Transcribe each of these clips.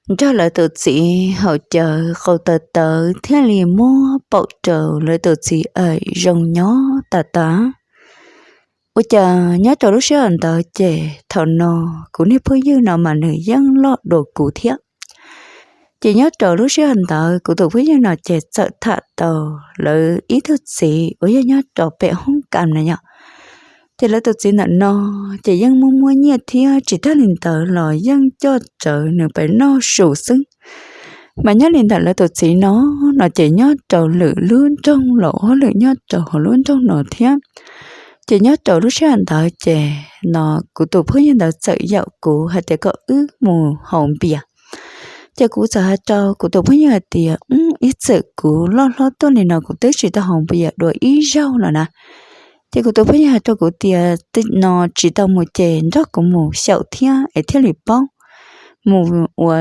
nrog lawv tus txiv haus cawv qau taws tawv thiaj li muab paum rau lawv tus txiv aim zoo nyob tas tas. Ua cas nyob rau lub sij hawm ntawd ces thaum no kuv niag phooj ywg no mas nws yeej loj dua kuv thiab. Ces nyob rau lub sij hawm ntawd kuv tus phooj ywg no ces txawm tham tau lawv ib tug txiv uas yog nyob rau pem hoob kas na yom. Ces lawv tus txiv ntawm no ces yeej muaj muaj nyiaj thiab tsis tag li ntawd los yeej coj rawv nws pem noj su xwb. Mas nyob li ntawm lawv tus txiv no, no ces nyob rau lwm lub nroog los ua lwm nyob rau hauv lub nroog no thiab. Ces nyob rau lub sij hawm ntawd ces no kuv tus phooj ywg ntawd txawm yaum kuv hais tias kom wb mus haus npias. Ces kuv txawm hais rau kuv tus phooj ywg hais tias, ib txwm kuv loj hlob tuaj li no kuv twb tsis tau haus npias dua ib zaug no na. Ces kuv tus phooj ywg hais rau kuv tias, no tsis tau mus ces nrog kuv mus xyaum thiab es thiaj li paub. Mus ua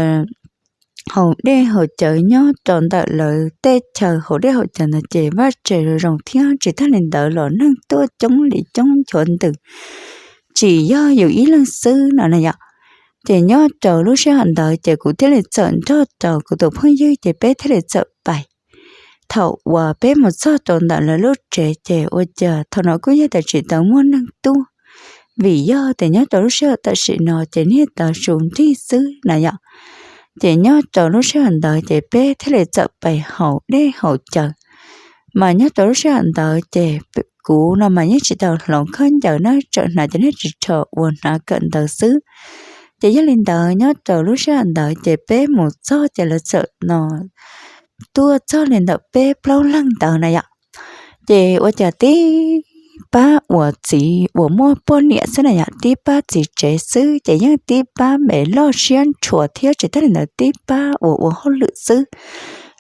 haus dej haus cawv nyob rau ntawm lawv tej chaw haus dej haus cawv ntawd ces vaj tse zoo thiab tsis tag li ntawd los neeg tuaj coob li coob nchuav ntws tsis yog yus ib leeg xwb no na yom. Ces nyob rau lub sij hawm ntawd ces kuv thiaj li txawm nrog rau kuv tus phooj ywg ces peb thiaj li txawm pais. Thaum uas peb mus txog rau ntawm lawv lub tsev ces ua cas thaum no kuj yog tias tsis tau muaj neeg tuaj, vim yog tias nyob rau lub sij hawm tam sim no ces niag tav su nrig xwb na yom. Ces nyob rau lub sij hawm ntawd ces peb thiaj li txawm pais haus dej haus cawv. Mas nyob rau lub sij hawm ntawd ces kuv no mas yeej tsis tau hloov khaub ncaws na, tseem hnav cov niag ris tsho uas hnav kawm ntawv xwb. Ces yog li ntawd nyob rau lub sij hawm ntawd ces peb mus txog ces lawv txawm no tuaj txog li ntawm peb plaub leeg ntawd na yom. Ces ua cas tib pab uas txiv uas muaj poj niam xwb na yom, tib pab txiv tsev xwb ces yeej tib pab me loj siab ntshua thiab tsis tag li ntawd tib pab uas ua hauj lwm xwb.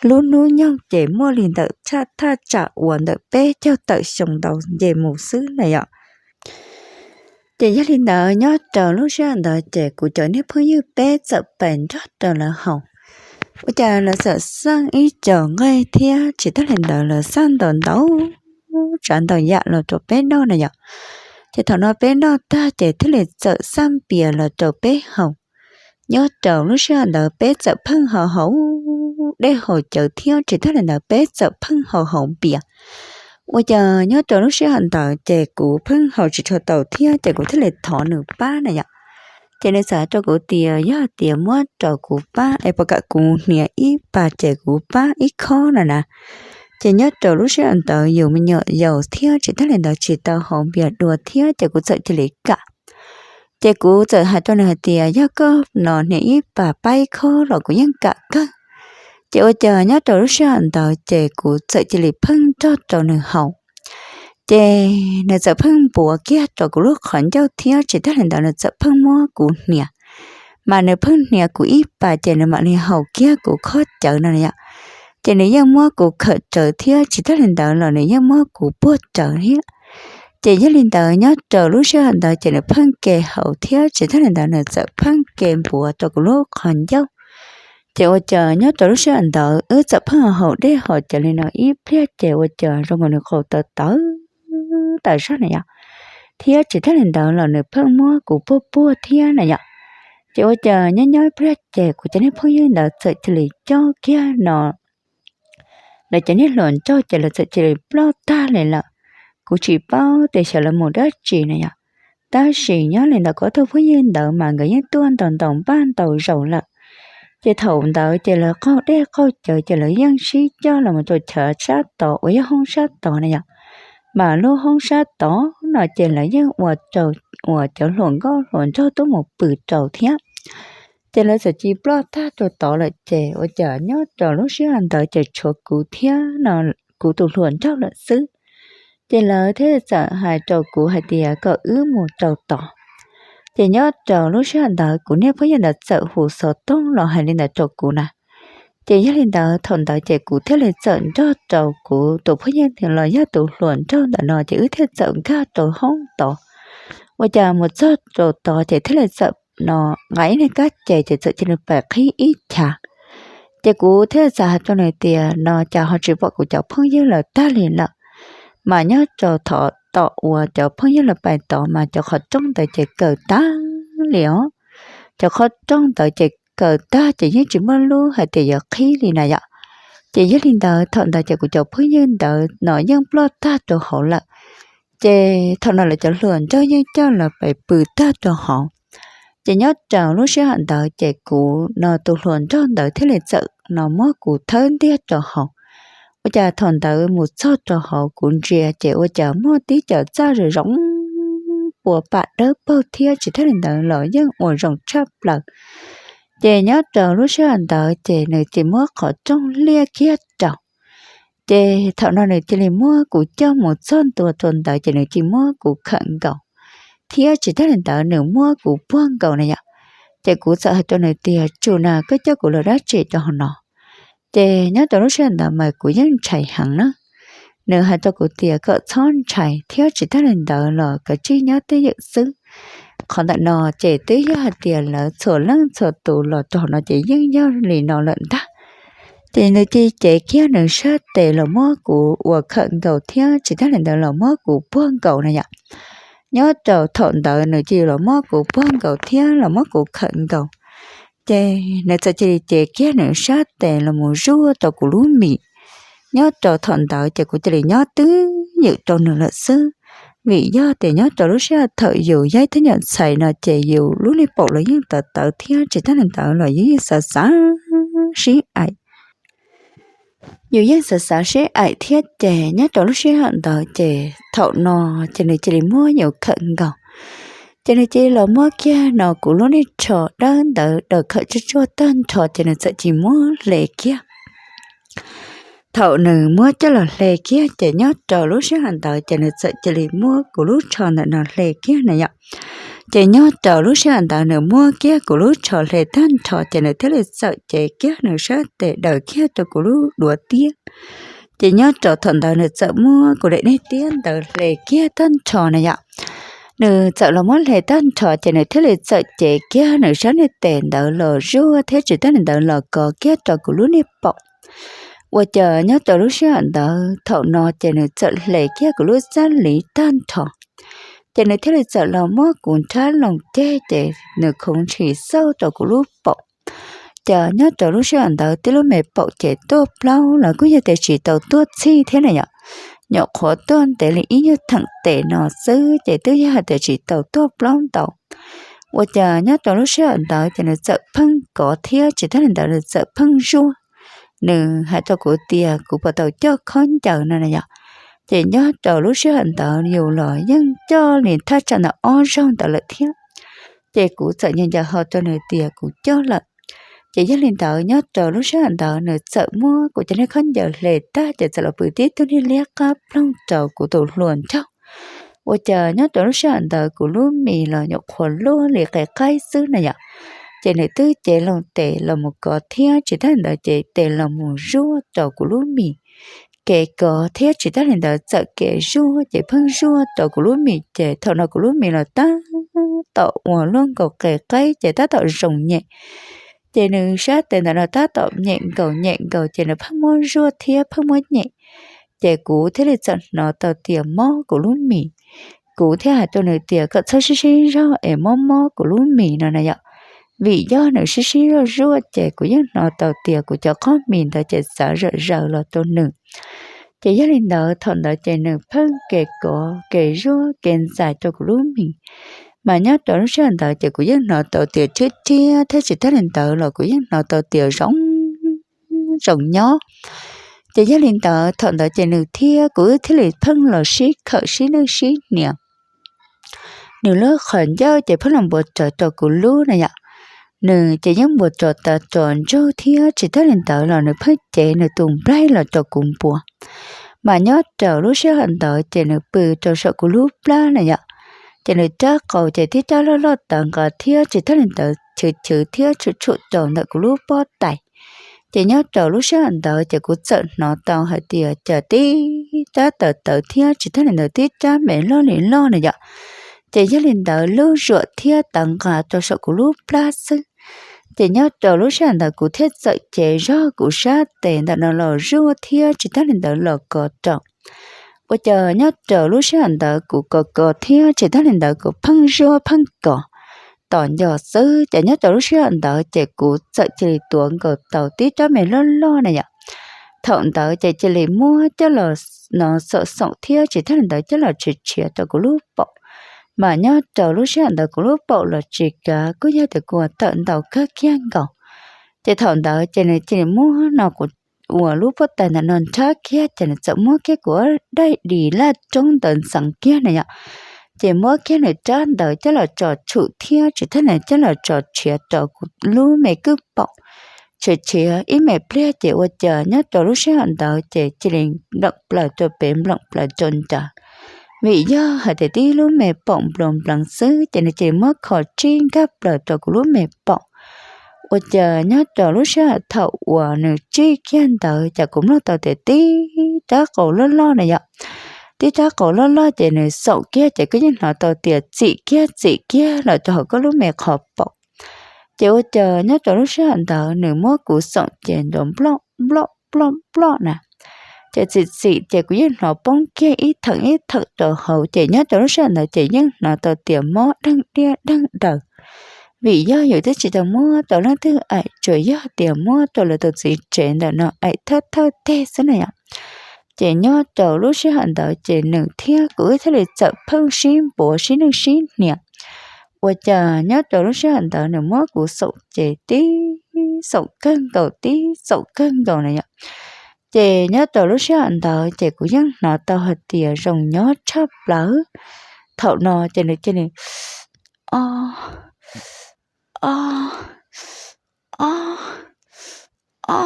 Lub hnub nyoog ces muaj li ntawm thaj tsam uas ntawm peb caug tawm xyoo ntau nce mus xwb na yom. Ces yog li ntawd nyob rau lub sij hawm ntawd ces kuv cov niag phooj ywg peb txawm pais nrog rau lawv haus. Ua cas lawv txawm xaj ib co nqaij thiab tsis tag li ntawd lawv xaj ntau ntau tsav ntau yam los rau peb noj na yom. Ces thaum no peb noj tag ces thiaj li txawm xaj npias los rau peb haus. Nyob rau lub sij hawm ntawd peb txawm pheej haus haus dej haus cawv thiab tsis tag li ntawd peb txawm pheej haus haus npias. Ua cas nyob rau lub sij hawm ntawd ces kuv pheej haus tsis tshua tau thiab ces kuv thiaj li thov nws pab na yom. Ces nws txawm hais rau kuv tias yog tias muab rau kuv pab es puas kam kuv hniav ib pas ces kuv pab ib khob no na. Ces nyob rau lub sij hawm ntawd yus me nyuam yaus thiab tsis tag li ntawd tsis tau haus npias dua thiab ces kuv txawm cia li kam. Ces kuv txawm hais rau nws hais tias yog koj no hniav ib pas pab ib khob los kuv yeej kam kawg. Ces ua cas nyob rau lub sij hawm ntawd ces kuv txawm cia li pheej nrog rau nws haus. Ces nws txawm pheej npuav kiag rau kuv lub qhov ncauj thiab tsis tag li ntawd nws txawm pheej muab kuv hniav. Mas nws pheej hniav kuv ib pas ces nws mam li haus kiag kuv khob cawv no yom. Ces nws yeej muab kuv khawm rawv thiab tsis tag li ntawd los nws yeej muab kuv puag rawv thiab. Ces yog li ntawd nyob rau lub sij hawm ntawd ces nws pheej ke haus thiab tsis tag li ntawd nws txawm pheej ke npuav rau kuv lub qhov ncauj. Ces ua cas nyob rau lub sij hawm ntawd wb txawm pheej haus dej haus cawv li no ib pliag ces ua cas zoo nkaus nws qau tawv tawv tas zog na yom. Thiab tsis tag li ntawd los nws pheej muab kuv puag puag thiab na yom. Ces ua cas nyob nyob ib pliag ces kuv cov niag phooj ywg ntawd txawm cia li coj kiag no lawv cov niag hluas nraug ces lawv txawm cia li ploj tag li lawm. Kuv tsis paub tias xyov lawv mus dab tsi na yom. Tab sis nyob li ntawd kuv ob tug phooj ywg ntawd mas nkawd yeej tuaj ntaus ntaus npaj ntaus zaus lawm. Ces thaum ntawd ces lawv qaug dej qaug cawv ces lawv yeej sib coj los mus rau chav sab tod uas yog hoob sab tod na yom. Mas lub hoob sab tod no ces lawv yeej ua rau uas cov hluas nkauj hluas nraug tuaj mus pw rau thiab. Ces lawv txawm cia li ploj tag rau tod lawm ces ua cas nyob rau lub sij hawm ntawd ces tshuav kuv thiab no, kuv tus hluas nraug lawm xwb. Ces lawv thiaj txawm hais rau kuv hais tias kom wb mus rau tod. Ces nyob rau lub sij hawm ntawd kuv niag phooj ywg ntawd txawm hu xov tooj los hais li ntawd rau kuv na. Ces yog li ntawd thaum ntawd ces kuv thiaj li txawm nrog rau kuv tus phooj ywg los yog tus hluas nraug ntawm no ces wb thiaj txawm nkag rau hoob tod. Ua cas mus txog rau tod ces thiaj li txawm no nqa ib niag kab ces ces txawm cia li pais qhib ib chav. Ces kuv thiaj txawm hais rau nws tias no cas ho tsis pom kuv cov phooj ywg lawm tag li lawm. Mas nyob rau thaum tom uas cov phooj ywg lawv pais tod mas cov qhov rooj ntawd ces kaw tag li os. Cov qhov rooj ntawd ces kaws tag ces yeej tsis muaj lub hais tias yuav qhib li na yom. Ces yog li ntawd thaum ntawd ces kuv cov phooj ywg ntawd no yeej ploj tag rau hauv lawm. Ces thaum no lawv cov hluas nraug yeej coj los pais pw tag rau hauv. Ces nyob rau lub sij hawm ntawd ces kuv no tus hluas nraug ntawd thiaj li txawm no muab kuv thawb ntiag rau hauv. Ua cas thaum ntawd mus txog rau hauv kuv ntsia ces ua cas muaj tib co txaj zoo zoo puas pam dawb paug thiab tsis tas li ntawd los yeej ua zoo tshaj plaws. Ces nyob rau lub sij hawm ntawd ces nws cia li muab qhov rooj liaj kiag rau. Ces thaum no nws cia li muab kuv coj mus txog ntua rau ntawd ces nws cia li muab kuv khawm nkaus, thiab tsis tas li ntawd nws muab kuv puag nkaus na yom. Ces kuv txawm hais rau nws tias, Tsum na, koj coj kuv los dab tsi rau hauv no? Ces nyob rau lub sij hawm ntawd mas kuv yeej ntshai heev na. Nws hais rau kuv tias kom txhob ntshai thiab tsis tas li ntawd los kav tsij nyob twj ywm xwb. Qhov ntawm no ces twb yog hais tias lawv txhua leej txhua tus los rau hauv no ces yeej yog li no lawm ntag. Ces nws cia li cev kiag nws sab tes los muab kuv ua khawm nkaus thiab tsis tas li ntawd los muab kuv puag nkaus na yom. Nyob rau thaum ntawd nws cia li los muab kuv puag nkaus thiab los muab kuv khawm nkaus. Ces nws txawm cia li cev kiag nws sab tes los mus zuaj rau kuv lub mis. Nyob rau thaum ntawd ces kuv cia li nyob twj ywm rau nws lawm xwb. Vim yog tias nyob rau lub sij hawm thaum yus yog ib tug me nyuam ntxhais no ces yus lub niag paum los yeej tawv tawv thiab tsis tas li ntawd los yus yeej xav xav sib aim. Yus yeej xav xav sib aim thiab ces nyob rau lub sij hawm ntawd ces thaum no ces nws cia li muab yus khawm nkaus. Ces nws cia li los muab kiag no kuv lub niag tsho dawb ntawd daws khawm tsuag tsuag tag nrho ces nws txawm cia li muab hle kiag. Thaum nws muab coj los hle kiag ces nyob rau lub sij hawm ntawd ces nws txawm cia li muab kuv lub tsho ntawm no hle kiag na yom. Ces nyob rau lub sij hawm ntawd nws muab kiag kuv lub tsho hle tag nrho ces nws thiaj li txawm cev kiag nws sab tes daws kiag rau kuv lub duav tiab. Ces nyob rau thaum ntawd nws txawm muab kuv daim niag tiab ntawd hle kiag tag nrho na yom. Nws txawm los muab hle tag nrho ces nws thiaj li txawm cev kiag nws sab niag tes ntawd los zuaj thiab tsis tas li ntawd los kov kiag rau kuv lub niag paum. Ua cas nyob rau lub sij hawm ntawd thaum no ces nws txawm hle kiag kuv lub txaj liv tag nrho. Ces nws thiaj li txawm los muab kuv nrhab loo ceg ces nws khoov ntshis xauj rau kuv lub paum. Ces nyob rau lub sij hawm ntawd tib lub me paum ces tuaj plaub los kuj yog tias tsis tau tuaj txhij thiab na yom. Nyuam qhuav tuaj ntev li ib nyuag theem tes no xwb ces twb yog hais tias tsis tau tuaj plaub ntau. Ua cas nyob rau lub sij hawm ntawd ces nws txawm pheej kov thiab tsis tas li ntawd nws txawm pheej zuaj. Nws hais rau kuv tias kuv puas tau coj khaub ncaws no na yom. Ces nyob rau lub sij hawm ntawd yus los yeej coj li thaj tsam ntawm ob zaug ntawd lawm thiab. Ces kuv txawm nco nco hais rau nws tias kuv coj lawm. Ces yog li ntawd nyob rau lub sij hawm ntawd nws txawm muab kuv cov niag khaub ncaws hle tag ces txawm los pw tib tug niag liab qab ploog rau kuv tus hluas nraug. Ua cas nyob rau lub sij hawm ntawd kuv lub mis los nyuam qhuav luaj li qe qaib xwb na yom. Ces nws twb cev loo tes los mus kov thiab tsis tas li ntawd ces tes los mus zuaj rau kuv lub mis. Kev kov thiab tsis tas li ntawd txawm kev zuaj ces pheej zuaj rau kuv lub mis ces thaum no kuv lub mis los tab tom ua luaj nkaus qe qaib ces tab tom zoo nyem. Ces nws sab tes ntawm no tab tom nyem nkaus nyem nkaus ces nws pheej muab zuaj thiab pheej muab nyem. Ces kuv thiaj li txawm hnov tau tias mob kuv lub mis. Kuv thiaj hais rau nws tias kom txhob sib sib zog es mob mob kuv lub mis no na yom. Vim yog nws sib sib zog zuaj ces kuv yeej hnov tau tias kuv cov qhob mis ntawd ces txav zawm zaws los rau nws. Ces yog li ntawd thaum ntawd ces nws pheej kev kov kev zuaj kev ntxais rau kuv lub mis. Mas nyob rau lub sij hawm ntawd ces kuv yeej hnov tau tias rhiab rhiab thiab tsis tas li ntawd los kuv yeej hnov tau tias zoo zoo nyob. Ces yog li ntawd thaum ntawd ces nws thiab kuv wb thiaj li pheej los sib khawm sib nwj sib hniav. Nws lub qhov ncauj ces pheej los npuav rawv rau kuv lub na yom. Nws ces yeej npuav rawv tas rawv ntsug thiab tsis tas li ntawd los nws pheej cev nws tus nplaig los rau kuv npuav. Mas nyob rau lub sij hawm ntawd ces nws pw rau saum kuv lub plab na yom. Ces nws rab qau ces tib rab loj loj tav nqa thiab tsis tas li ntawd chwv chwv thiab tshum tshum rau ntawm kuv lub pob tais. Ces nyob rau lub sij hawm ntawd ces kuv txawm hnov tau hais tias cas tib rab tawv tawv thiab tsis tas li ntawd tib rab me loj li loj na yom. Ces yog li ntawd lub zuam thiab tav nqa rau saum kuv lub plab xwb. Ces nyob rau lub sij hawm ntawd kuv thiaj txawm cev zog kuv sab tes ntawm no los zuaj thiab tsis tas li ntawd los kov rau. Ua cas nyob rau lub sij hawm ntawd kuv kov kov thiab tsis tas li ntawd kuv pheej zuaj pheej kov. tos nco xwb. Ces nyob rau lub sij hawm ntawd ces kuv txawm cia li tuav nkaus tau tib rab me loj loj na yom. Thaum ntawd ces cia li muab coj los no xoom xoom thiab tsis tas li ntawd coj los tshiav tshiav rau kuv lub paum. Mas nyob rau lub sij hawm ntawd kuv lub paum los tsis kav, kuj yog tias kuv tawm ntau kawg kiag nkaus. Ces thaum ntawd ces nws cia li muab no kuv uas lub pob tais ntawm no nrhab kiag ces nws txawm muab kiag kuv daim di laj roob ntawd ntxeev kiag na yom. Ces muab kiag nws rab ntawd coj los tso tshum thiab tsis tas li ntawd coj los tso tshiav rau kuv lub me kwj paum. Tshiav tshiav ib me pliag ces ua cas nyob rau lub sij hawm ntawd ces cia li npleem plaws rau pem npleem plaws rau nrad. Vim yog hais tias tib lub me paum nplua npleev xwb ces nws cia li muab kho tsib nkag plaws rau kuv lub me paum. Ua cas nyob rau lub sij hawm thaum uas nws tsib kiag ntawd ces kuv mloog tau tias tib rab qau loj loj na yom. Tib rab qau loj loj ces nws xoom kiag ces koj yeej hnov tau tias txim kiag txim kiag los rau hauv koj lub me qhov paum. Ces ua cas nyob rau lub sij hawm ntawd nws muab kuv xoom ces nrov nploj nploj nploj nploj na. Ces txim txim ces kuv yeej hnov poob kiag ib theem ib theem rau hauv ces nyob rau lub sij hawm ntawd ces yeej hnov tau tias mob dheej diaj dheej daws. Vim yog yus twb tsis tau muab rau leej twg aim, tsuas yog tias muab rau lawv tus txiv tsev ntawm no aim thawj thawj teg xwb na yom. Ces nyob rau lub sij hawm ntawd ces nws thiab kuv wb thiaj li txawm pheej sib npuav sib nwj sib hniav. Ua cas nyob rau lub sij hawm ntawd nws muab kuv xoom ces tib xoom kawg nkaus tib xoom kawg nkaus na yom. Ces nyob rau lub sij hawm ntawd ces kuv yeej hnov tau hais tias zoo nyob tshaj plaws. Thaum no ces nws cia li o o o o o.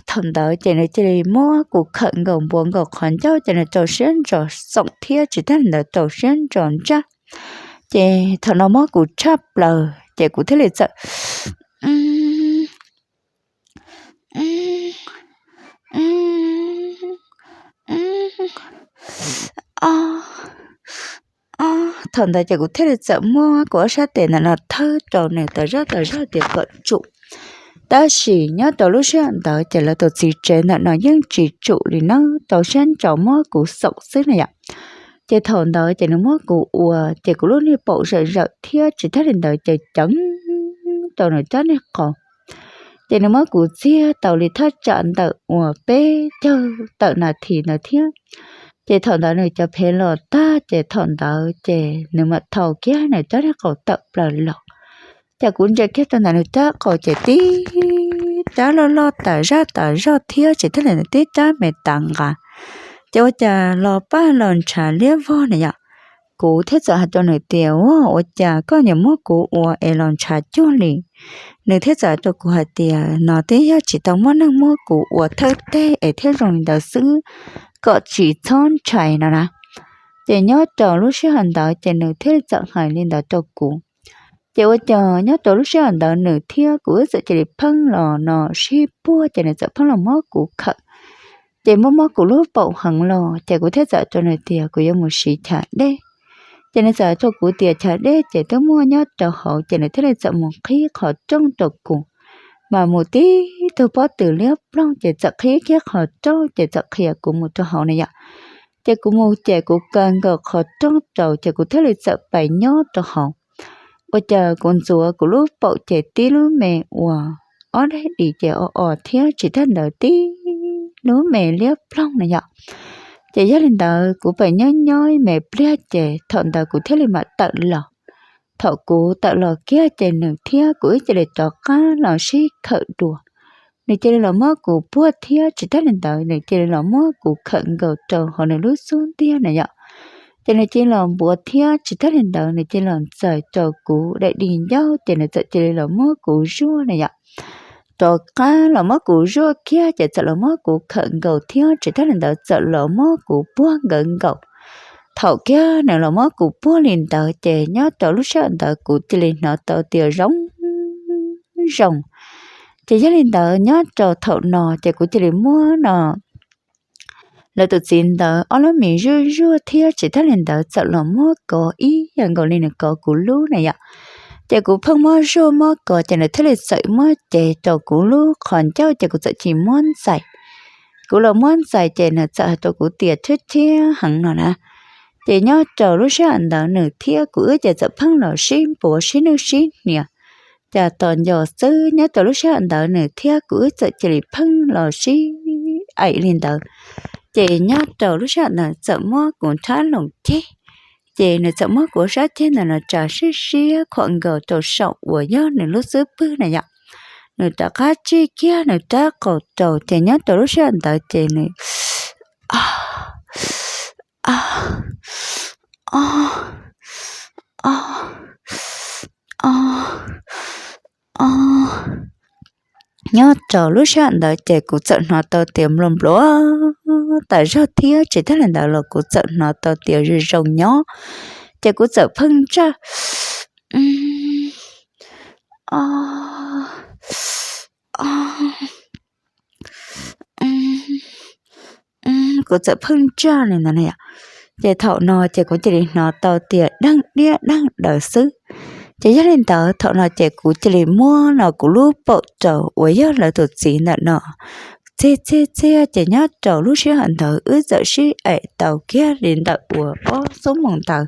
Thaum ntawd ces nws cia li muab kuv khawm nkaus npuav nkaus qhov ncauj ces nws rau siab ntso xoom thiab tsis tas li ntawd rau siab ntso ntsaj. Ces thaum no mob kuv tshaj plaws ces kuv thiaj li txawm o o. Thaum ntawd ces kuv thiaj li txawm muab kuv ob sab tes ntawm no thawb rau nws tas zog tas zog tias kom tsum. Tab sis nyob rau lub sij hawm ntawd ces lawv tus txiv tsev ntawm no yeej tsis tsum li na, rau siab ntso muab kuv xoom xwb na yom. Ces thaum ntawd ces nws muab kuv ua ces kuv lub niag paum zawm zawm thiab tsis tas li ntawd ces ceev rau nws rab niag qau. Ces nws muab kuv txiag tau li thaj tsam ntawm uas peb caug tawm nas this ntawd thiab. Ces thaum ntawd nws cov phev los tag ces thaum ntawd ces nws mam thau kiag nws rab niag qau tawm plaws los. Ces kuv ntsia kiag rau ntawm nws rab qau ces tib rab loj loj tas zaj tas zog thiab tsis tas li ntawd tib rab me tav nqa. Ces ua cas los paj los ntshav liab vog na yom. Kuv thiaj txawm hais rau nws tias, Ua, ua cas koj niam muab kuv ua es los ntshav cuag li? Nws thiaj txawm hais rau kuv hais tias, No twb yog tsis tau muaj neeg muab kuv ua thawj teg es thiaj zoo li ntawd xwb, kom tsis txhob ntshai no na. Ces nyob rau lub sij hawm ntawd ces nws thiaj li txawm hais li ntawd rau kuv. Ces ua cas nyob rau lub sij hawm ntawd nws thiab kuv wb txawm cia li pheej los no sib puag ces nws txawm pheej los muab kuv khawm. Ces muab mob kuv lub paum heev los ces kuv thiaj txawm rau nws tias kuv yuav mus siv chav dej. Ces nws txawm rau kuv tias chav dej ces twb muaj nyob rau hauv ces nws thiaj li txawm mus qhib qhov rooj rau kuv. Mas mus tib tug pob tw liab ploog ces txawm qhib kiag qhov rooj ces txawm qhia kuv mus rau hauv na yom. Ces kuv mus ces kuv kaw nkaus qhov rooj rau ces kuv thiaj li txawm pais nyob rau hauv. Ua cas kuv ntxuav kuv lub paum ces tib lub me uas ob daim di ces o o thiab tsis tas li ntawd tib lub me liab ploog na yom. Ces yog li ntawd kuv pais nyob nyob ib me pliag ces thaum ntawd kuv thiaj li mam tawm los. Thaum kuv tawm los kiag ces nws thiab kuv wb cia li rov qab los sib khawm dua. Nws cia li los muab kuv puag thiab tsis tas li ntawd nws cia li los muab kuv khawm nkaus rau hauv nws lub xub ntiag na yom. Ces nws cia li los npuav thiab tsis tas li ntawd nws cia li los ntxais rau kuv daim di ncauj ces nws txawm cia li los muab kuv zuaj na yom. Rov qab los muab kuv zuaj kiag ces txawm los muab kuv khawm nkaus thiab tsis tas li ntawd txawm los muab kuv puag nkawd nkaus. Thaum kiag nws los muab kuv puag li ntawd ces nyob rau lub sij hawm ntawd kuv cia li hnov tau tias zoo zoo. Ces yog li ntawd nyob rau thaum no ces kuv cia li muab no lawv tus txiv ntawd ob lub mis zuaj zuaj thiab tsis tas li ntawd txawm los muab kov ib yam nkaus li nws kov kuv lub na yom. Ces kuv pheej muab zuaj muab kov ces nws thiaj li txawm muab cev rau kuv lub qhov ncauj ces kuv txawm cia li muab ntxais. Kuv los muab ntxais ces nws txawm hais rau kuv tias rhiab rhiab heev no na. Ces nyob rau lub sij hawm ntawd nws thiab kuv wb ces txawm pheej los sib npuav sib nwj sib hniav, cas tos nco xwb. Nyob rau lub sij hawm ntawd nws thiab kuv wb txawm cia li pheej los sib aim li ntawd. Ces nyob rau lub sij hawm ntawd txawm muab kuv nrhab loos ceg, ces nws txawm muab kuv sab ceg ntawm no tsa siab siab khuam nkaus rau saum uas yog nws lub xub pwg na yom. Nws rov qab tsij kiag nws rab qau rau, ces nyob rau lub sij hawm ntawd ces nws nyob rau lub sij hawm ntawd ces kuv txawm hnov tau tias nplua nplua tas zog thiab tsis tag li ntawd los kuv txawm hnov tau tias zoo zoo nyob. Ces kuv txawm pheej ntsaj kuv txawm pheej ntsaj li ntawd na yom. Ces thaum no ces kuv cia li hnov tau tias deej diab deej daws xwb. Ces yog li ntawd thaum no ces kuv cia li muab no kuv lub paum rau uas yog lawv tus txiv ntawm no txiag txiag txiag, ces nyob rau lub sij hawm ntawd wb txawm sib aim tau kiag li ntawm uas ob xuab moos ntawd.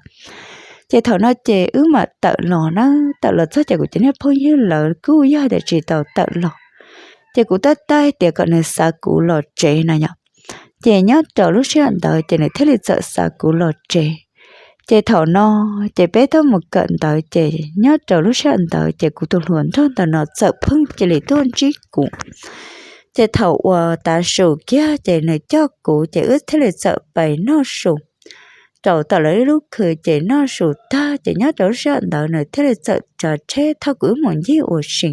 Ces thaum no ces wb mam tawm los na, tawm los txog ces kuv cov niag phooj ywg lawv kuj yog tias tsis tau tawm los. Ces kuv tab taij tias kom nws xa kuv los tsev na yom. Ces nyob rau lub sij hawm ntawd ces nws thiaj li txawm xa kuv los tsev. Ces thaum no ces peb tuaj mus kawm ntawv, ces nyob rau lub sij hawm ntawd ces kuv tus hluas nraug ntawm no txawm pheej cia li tuaj ntsib kuv. Ces thaum uas tav su kiag ces nws coj kuv ces wb thiaj li txawm pais noj su rau tom lawv ib lub khw. Ces noj su tag ces nyob rau lub sij hawm ntawd nws thiaj li txawm tsav tsheb thauj kuv wb mus ncig ua si.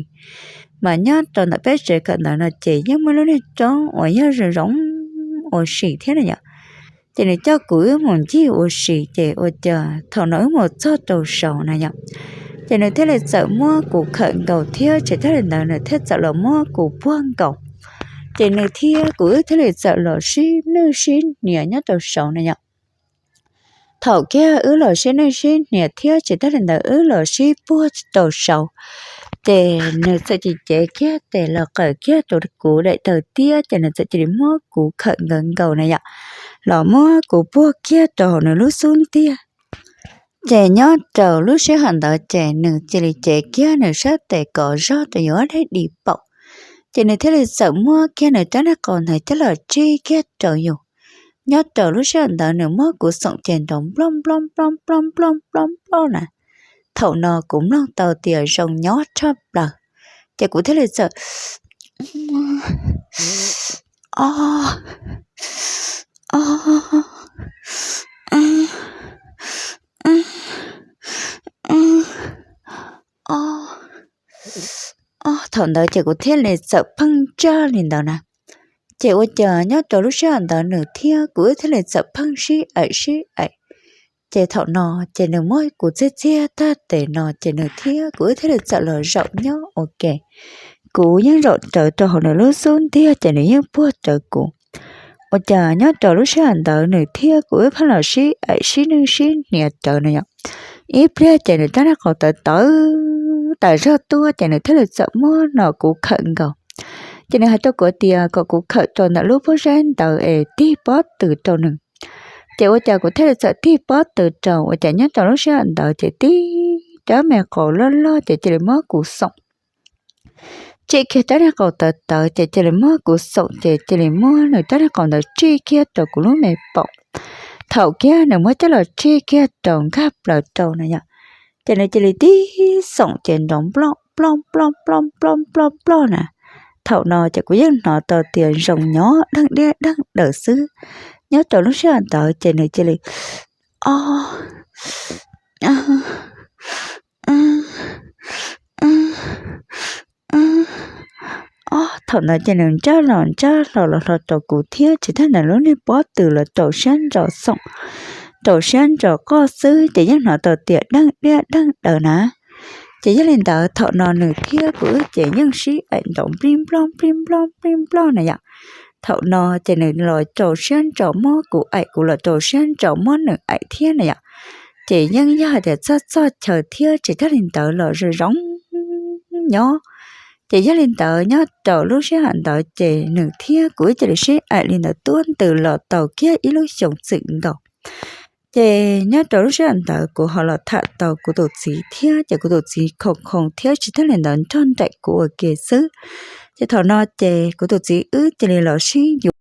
Mas nyob rau ntawm peb tsev kawm ntawv no ces yeej muaj lub niag roob uas yog zoo zoo ua si thiab na yom. Ces nws coj kuv wb mus ncig ua si, ces ua cas thaum no wb mus txog rau saud na yom, ces nws thiaj li txawm muab kuv khawm nkaus thiab tsis tag li ntawd nws thiaj txawm los muab kuv puag nkaus. Ces nws thiab kuv wb thiaj li txawm los sib nwj sib hniav nyob rau saud na yom. Thaum kiag wb los sib nwj sib hniav thiab tsis tag li ntawd wb los sib puag rau saud, ces nws txawm cia li cev kiag tes los qawm kiag rau kuv daim taw tiab, ces nws txawm cia li muab kuv khawm nkaus nkaus na yom, los muab kuv puag kiag rau hauv nws lub xub ntiag. Ces nyob rau lub sij hawm ntawd ces nws cia li cev kiag nws sab tes kov zog rau yus ob daim di paum, ces nws thiaj li txawm muab kiag nws rab niag qau ntawd coj los tsij kiag rau yus. Nyob rau lub sij hawm ntawd nws muab kuv xoom ces nrov nploj nploj nploj nploj nploj nploj nploj na. Thaum no kuv mloog tau tias zoo nyob tshaj plaws, ces kuv thiaj li txawm o o o o. Thaum ntawd ces kuv thiaj li txawm pheej ntsaj li ntawd na. Ces ua cas nyob rau lub sij hawm ntawd nws thiab kuv wb thiaj li txawm pheej sib aim sib aim. Ces thaum no ces nws muab kuv txiag txiag tag tes no ces nws thiab kuv wb thiaj li txawm los zaum nyob ua ke. Kuv yeej zaum rawv rau hauv nws lub xub ntiag ces nws yeej puag rawv kuv. Ua cas nyob rau lub sij hawm ntawd nws thiab kuv wb pheej los sib aim sib nwj sib hniav rawv no yom. Ib pliag ces nws rab niag qau tawv tawv tas zog tuaj ces nws thiaj li txawm muab no kuv khawm nkaus. Ces nws hais rau kuv tias kom kuv khawm rau ntawm lub pob zeb ntawd es tig pob tw rau nws. Ces ua cas kuv thiaj li txawm tig pob tw rau, ua cas nyob rau lub sij hawm ntawd ces tib rab me qau loj loj ces cia li muab kuv xoom. Tsij kiag rab niag qau tawv tawv ces cia li muab kuv xoom ces cia li muab nws rab niag qau ntawd tsij kiag rau kuv lub me paum. Thaum kiag nws muab coj los tsij kiag rau nkag plaws rau na yom, ces nws cia li tib xoom ces nrov nploj nploj nploj nploj nploj nploj nploj na. Thaum no ces kuv yeej hnov tau tias zoo nyob dheej diab dheej daws xwb. Nyob rau lub sij hawm ntawd ces nws cia li o o. Thaum ntawd ces nws ntsaj los ntsaj hlo los hlo rau kuv thiab tsis tag ntawd lub niag pob tw los rau siab ntso xoom, rau siab ntso qoj xwb ces yeej hnov tau tias dheej diab dheej daws na. Ces yog li ntawd thaum no nws thiab kuv wb ces yeej sib aim nrov nplij nploj nplij nploj nplij nploj na yom. Thaum no ces nws los rau siab ntso muab kuv aim, kuv los rau siab ntso muab nws aim thiab na yom. Ces yeej yog hais tias txog txog chaw thiab tsis tag li ntawd los zoo zoo nyob. Ces yog li ntawd nyob rau lub sij hawm ntawd ces nws thiab kuv wb cia li sib aim li ntawd tuab ntws los tau kiag ib lub xyoo txwm nkaus. Ces nyob rau lub sij hawm ntawd kuv ho los tham tau kuv tus txiv thiab, ces kuv tus txiv khoom khoom thiab tsis tag li ntawd nrog nraim kuv ua ke xwb. Ces thaum no ces kuv tus txiv wb cia li los sib yuav.